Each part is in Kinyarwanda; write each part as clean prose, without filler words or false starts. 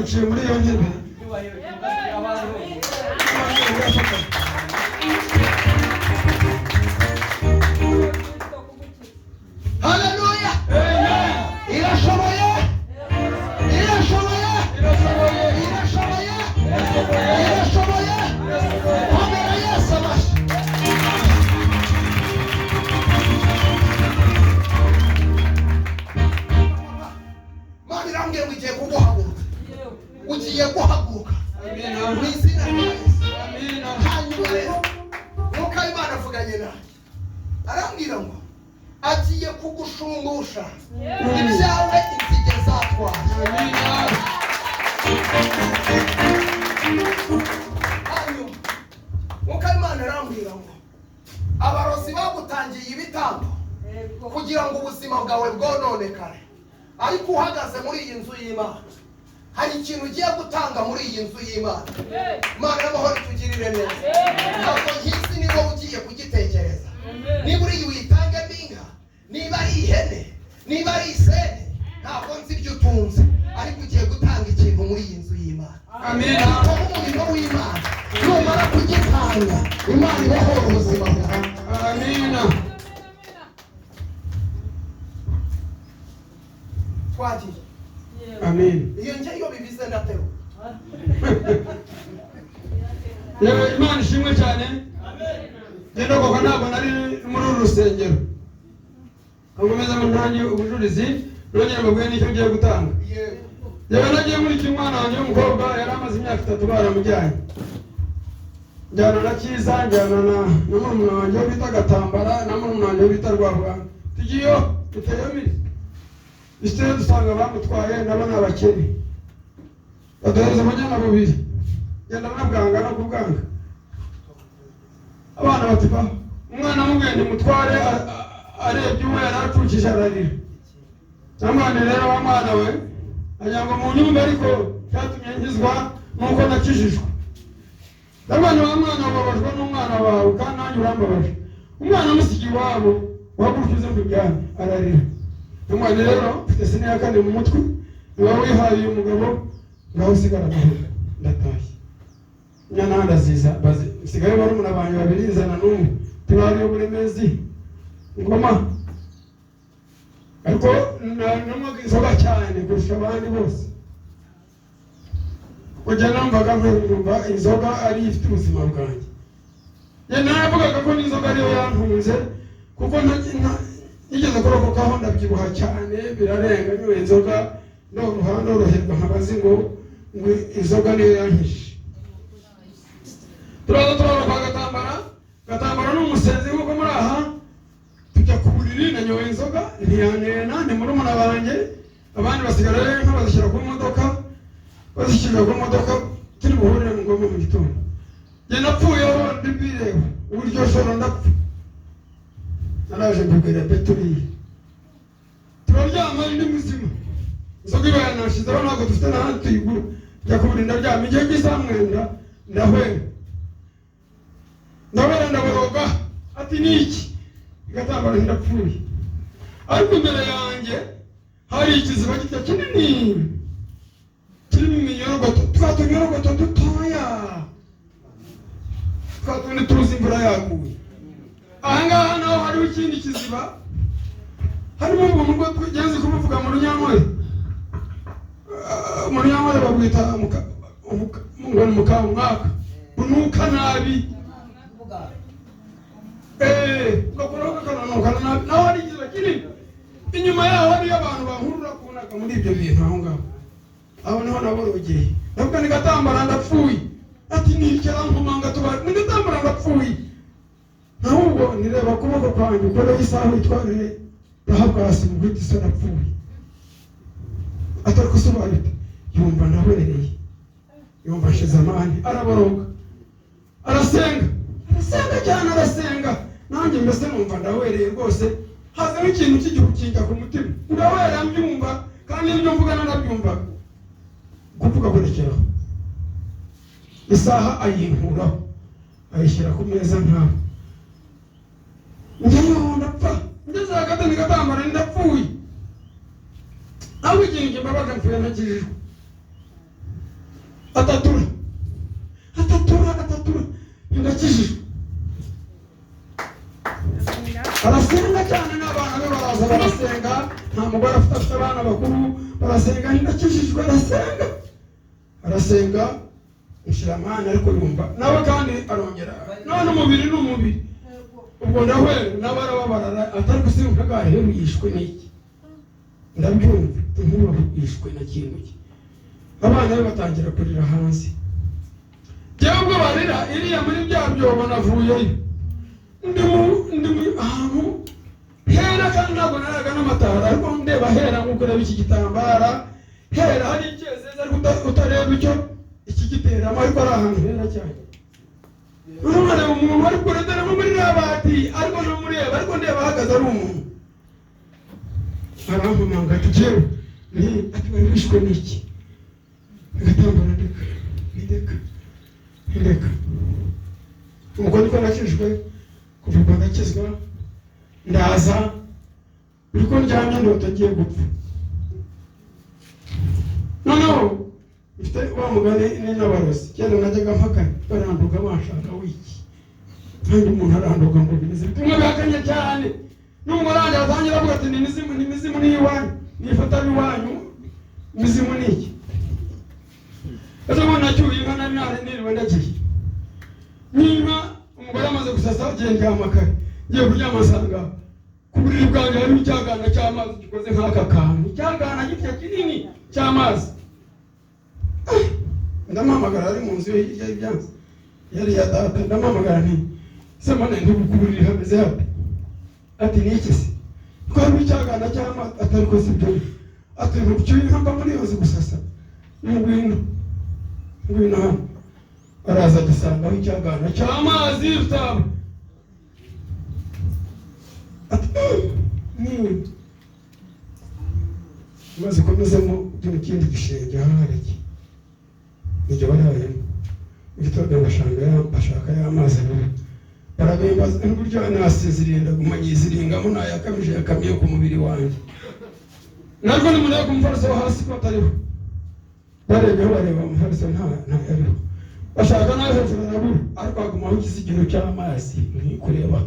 Uciye muri iyo ntebe. Haleluya! Irashoboye, irashoboye, irashoboye, irashoboye. Komera Yesu amashyi. Mana irambwiye ngo igiye kuguhaguruka, ugiye guhaguruka mu izina rya Yesu. Hanyuma rero Mwuka w'Imana avuganye nanjye, arambwira ngo agiye kugushumbusha ibyawe inzige zatwaye. Hanyuma Mwuka w'Imana arambwira ngo abarozi bagutangiye ibitambo kugira ngo ubuzima bwawe bwononekare, ariko uhagaze muri iyi nzu y'Imana hari ikintu ugiye gutanga muri iyi nzu y'Imana. Imana y'amahoro itugirire neza. Ntabwo nkizi niba ugiye kugitekereza, niba uri witangemo inka, niba ari ihene, niba ari isene, ntabwo nzi ibyo utunze, ariko ugiye gutanga ikintu muri iyi nzu y'Imana. Ukora umurimo w'Imana, numara kugitanga Imana ibohora ubuzima bwawe. Twagiye. Amen. Iyo njye iyo bibize ndatewe. Yewe, Imana ishimwe cyane. Ngenda koko ntabwo nari muri uru rusengero. Nkomeza mu ntangi ubujurizi, nongera mbabwire n'icyo ngiye gutanga. Yego. Yewe, nagiye nkurikiye umwana wanjye w'umukobwa, yari amaze imyaka 3 baramujyanye. Njyana na Cyiza, njyana na murumuna wanjye wo bita Gatambara, na murumuna wanjye wo bita Rwabuganga. Tugiyeyo, duteyo miri. Dushyizeyo dusanga bamutwaye, nabo ni abakene. Baduhereza abanyana babiri. Genda nabwanga no kubwanga. Abana bati ba umwana amubwiye ntimutware, arebye uwo yari acukije ararira. Namwana rero wa mwana we agira ngo mu nyumba, ariko cyatumye nkizwa nuko nakijijwe. Ndabona wa mwana ubabajwe n'umwana wawe kandi nanjye urambabaje. Umwana amusiga iwabo, uhaguruka uze nkujyane, ararira. Namwana rero mfite sine ya kane mu mutwe, niba wihaye uyu mugabo ngaho usigara amahoro, ndatashye. Inyana ndaziza, nsigaye barumuna banjye babiri, nzana n'umwe tibariyo Buremezi Ngoma, ariko nanywaga inzoga cyane kurusha abandi bose. Kujya numvaga nkumva inzoga ari ifite ubuzima bwanjye. Njye naravugaga ko n'inzoga ariyo yantunze, kuko nigeze kurokokaho ndabyibuha cyane birarenga, nyoye inzoga ndoroha, ndoroherwa, nkabazi ngo inzoga niyo yankijije. Turaza turara kwa Gatambara. Gatambara ni umusenzi nk'uko muri aha. Tujya ku buriri, nanyoye inzoga ntiyanena, ni murumuna banjye, abandi basigara rero inka bazishyira ku modoka, bazishyira ku modoka turi buhurire mu Ngoma mu gitondo. Njye napfuyeho ndibireba uburyo joro ndapfa, naraje mbibwira Beturiye, turaryama ndi muzima, inzoga iba yanashizeho, ntabwo dufite n'ahandi tuyigura. Njya ku buriri ndaryama, igihe cy'isaha mwenda ndahwera, ndabona ndaboroga, ati ni iki? Gatambara ndapfuye, ariko imbere yanjye hari ikiziba gito kinini kirimo iminyorogoto, twa tunyorogoto dutoya twa tundi tuzi imvura yaguye. Aha ngaha naho hariho ikindi kiziba harimo ubuntu bwo tugenze kubuvuga mu Runyankore. Mu Runyankore babwita ngo ni mukamwaka, bunuka nabi. Ugakuraho kakananuka nabi. Naho hari ikiziba kinini inyuma yaho hariyo abantu bahurura kunaga muri ibyo bintu aho ngaho. Aho niho naborogeye, ndavuga ni Gatambara ndapfuye, ati nicara nkomanga tubari, ni Gatambara ndapfuye. Ahubwo nireba ukuboko kwanjye ukoreho isaha witwarire rahabwasi mu guhita isa ndapfuye, atari kusobanura ute. Yumva ndahwereye, yumva ashize amani, araboroga, arasenga, arasenga cyane, arasenga. Nanjye mbese numva ndahwereye rwose, hazamo ikintu cy'igihu kinjya ku mutima, ndahwera mbyumva, kandi ibyo mvuga nanabyumvaga. Kuvuga kurekeraho, isaha ayinkuraho ayishyira ku meza nkaho njyewe ndapfa. Ngeze hagati ni Gatambara ndapfuye, ahubwo ikintu kimbabaje mpfuye ntakijijwe. Atatura atatura atatura, ndakijijwe. Arasenga cyane n'abana be baraza barasenga, nta mugore afite, afite abana bakuru barasenga, ndakijijwe. Arasenga arasenga mushiramana, ariko yumva nawe kandi arongera none umubiri ni umubiri, ubwo ndahwera nawe arababara, atari gusimbuka gaheru yishwe n'iki, ndabyumva inkuba yishwe na kintu ki. Abana be batangira kurira hanze, njyewe ubwo barira iriya muri bya byobo navuyeyo, ndi mu ahantu hera kandi ntabwo naraga n'amatara, ariko ndeba hera nk'uko ureba iki gitambara hera hari icyezeza, ariko utareba icyo iki giteramo, ariko ari ahantu hera cyane. Urareba umuntu ari kure dore nko muri rabati, ariko ntumureba, ariko ndeba ahagaze ari umuntu. Arampamanga ati jewe ni ati wari wishwe n'iki? Agatambara ndeka ndeka ndeka. Ubwo niko nakijwe, kuva ubwo ndakizwa, ndaza uriko ndyamye ndota ngiye gupfa. Noneho mfite wa mugani ni n'abarozi kera najyaga mpaka baranduga banshaka wiki, kandi umuntu aranduga ngo bimeze bite, umwe bihakanye cyane n'umugore wanjye atangira avuga ati ni imizimu, ni imizimu ni iwanyu, nifata iwanyu, imizimu ni iki? Ejo bundi nacyuye inka nari niriwe ndagiye niba umugore amaze gusasa agiye ndyama kare, ngiye kuryama nsanga ku buriri bwanjye harimo icyagana cy'amazi gikoze nk'aka kantu, icyagana gitya kinini cy'amazi. Ndamuhamagara ari mu nzu ye hirya y'ibyansi yari ya data, ndamuhamagara nti se mbona ku buriri hameze hate? Ati ni iki se? Ko harimo icyagana cy'amazi? Atari ko si byo, ati ntucyuye inka mba muri iyo nzu gusasa, ngwino ngwino hano. Araza agisangaho icyagana cy'amazi rutabo. Ati ni maze ukomezemo ujye mu kindi gishenge ahareke nijye barayemo. Mu gitondo bashaka y'amazi abiri barabimba n'uburyo nasinziriye, ndaguma nyiziringamo nayakamije yakamiye ku mubiri wanjye, narwo nimureba ku mufariso wo hasi ko atariho, barebyeho bareba umufariso ntayariho, bashaka nawe hejuru arabura, ariko hagumaho ikizigiro cy'amazi ntikureba.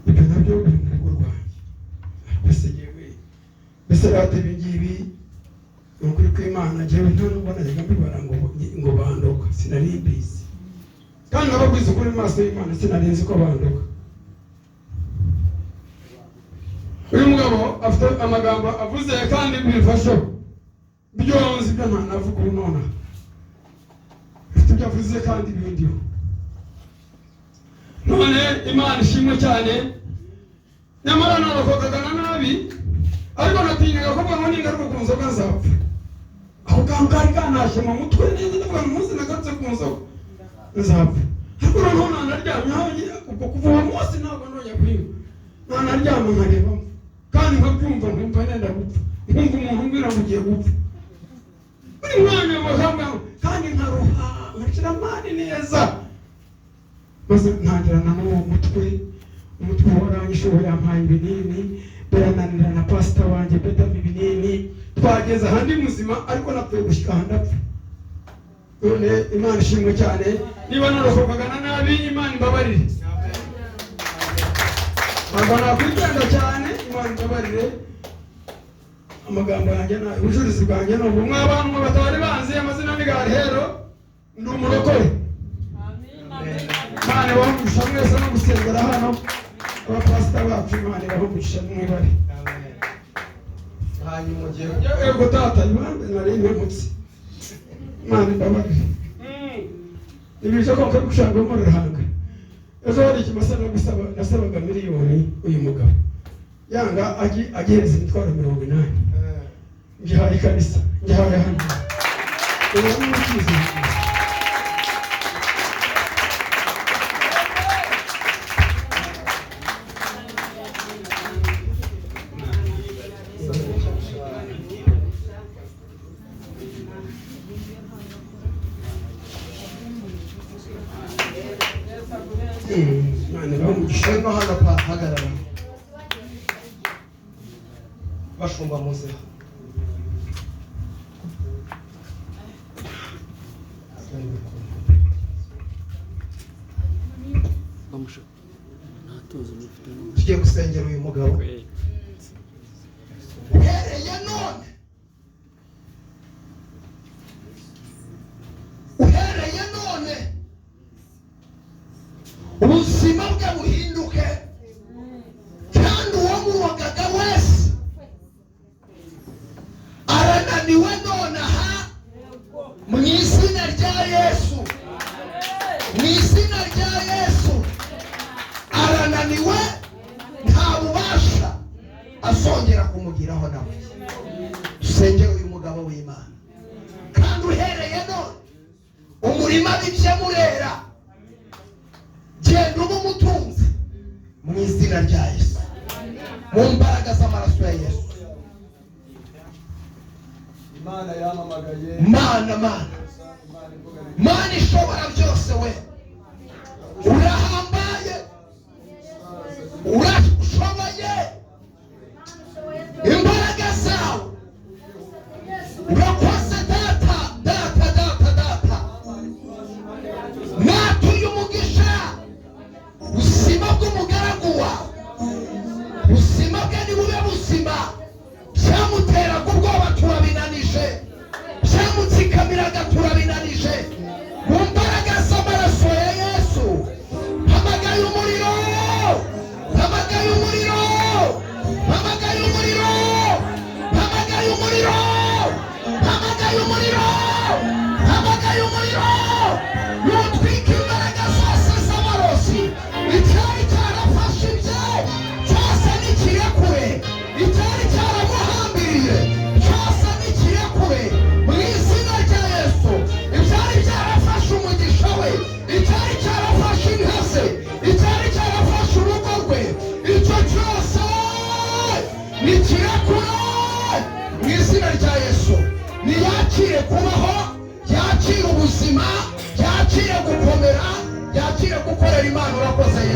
Ibyo nabyo biri mu rugo rwanjye. Mbese yewe mbese rata ibi ngibi ni ukuri kw'Imana, njyewe nta nubwo najyaga mbibara ngo bandoka, sinari mbizi, kandi nababwiza ukuri mu maso y'Imana, sinari nzi ko bandoka. Uyu mugabo afite amagambo avuze kandi bifasheho byonzi ibyo ntanavuga ubu nonaha, afite ibyo avuze kandi bindiho. None Imana ishimwe cyane, nyamara narokokaga na nabi, ariko natinyaga kuvuga ngo ningaruka ku nzoga nzapfa. Ako kantu kari kanashe mu mutwe neza, ndavuga ngo umunsi nagarutse ku nzoga nzapfa. Ariko noneho nanaryamye, ubwo kuva uwo munsi ntabwo ndongera kuyinywa, nanaryama nkarebamo kandi nkabyumva, nkumva nenda gupfa, nkumva umuntu umbwira ngo ugiye gupfa buri mwanya bakambwira, kandi nkaruha nkashira amani neza. Maze ntangirana n'uwo mutwe, umutwe waranyishe, uwo yampaye ibinini birananira, na pasita wanjye bedama ibinini, twageze ahandi muzima, ariko napfuye gushyika ahandi apfa. None Imana ishimwe cyane, niba narokokaga na nabi Imana imbabarire, ntabwo nakwitenda cyane, Imana imbabarire amagambo yanjye nayo, ubujurizi bwanjye ni ubu. Mw'abantu batari banzi amazina ni Garihero, ndi umurokore. Imana ibahe umugisha mwese no gusengera hano, abapasita bacu Imana ibahe umugisha mwibare. Hanyuma ugiye Yego tata, Imana nari impemutse, Imana imbabarire. Ibije koko gushaka mu ruhanga. Ejo hari ikimasa nasabaga miliyoni uyu mugabo yanga agihereza imitwaro 80, ngihaye ikanisa, ngihaye hano. Ubu ni icyizere. Imana ibahe umugisha. Ngwino hano pa, hagarara. Bashumba muze. Tugiye gusengera uyu mugabo. Uhereye none, uhereye none, ubuzima bwe buhinduke, kandi uwamurogaga wese arananiwe nonaha mu izina rya Yesu, mu izina rya Yesu arananiwe, nta bubasha azongera kumugiraho nawe. Dusengere uyu mugabo w'Imana, kandi uhereye none umurima bibye murera, genda ube umutunzi mu izina rya Yesu, mu mbaraga z'amaraso ya Yesu. Imana yamamagaye. Mana, Mana, Mana ishobora byose, we urahambaye, urashoboye, imbaraga zawe urakoze. Data, Data, Data, Data, natuye umugisha ubuzima bw'umugaragu wawe, ubuzima bwe nibube buzima. Byamuteraga ubwoba turabinanije, byamutsikamiraga turabinanije, mu mbaraga z'amaraso ya Yesu. Hamagaye umuriro, hamagaye umuriro, hamagaye umuriro, hamagaye umuriro, hamagaye umuriro, hamagaye umuriro nutwika imbaraga zose z'amarozi. Icyari cyarafashe ibye cyose nikirekure, icyari cyaramuhambiriye cyose nikirekure mu izina rya Yesu. Ibyari byarafashe umugisha we, icyari cyarafashe inka ze, icyari cyarafashe urugo rwe, icyo cyose nikirekure mu izina rya Yesu. Niyakire kubaho, yakire ubuzima, yakire gukomera, yakire gukorera Imana. Urakoze Yesu.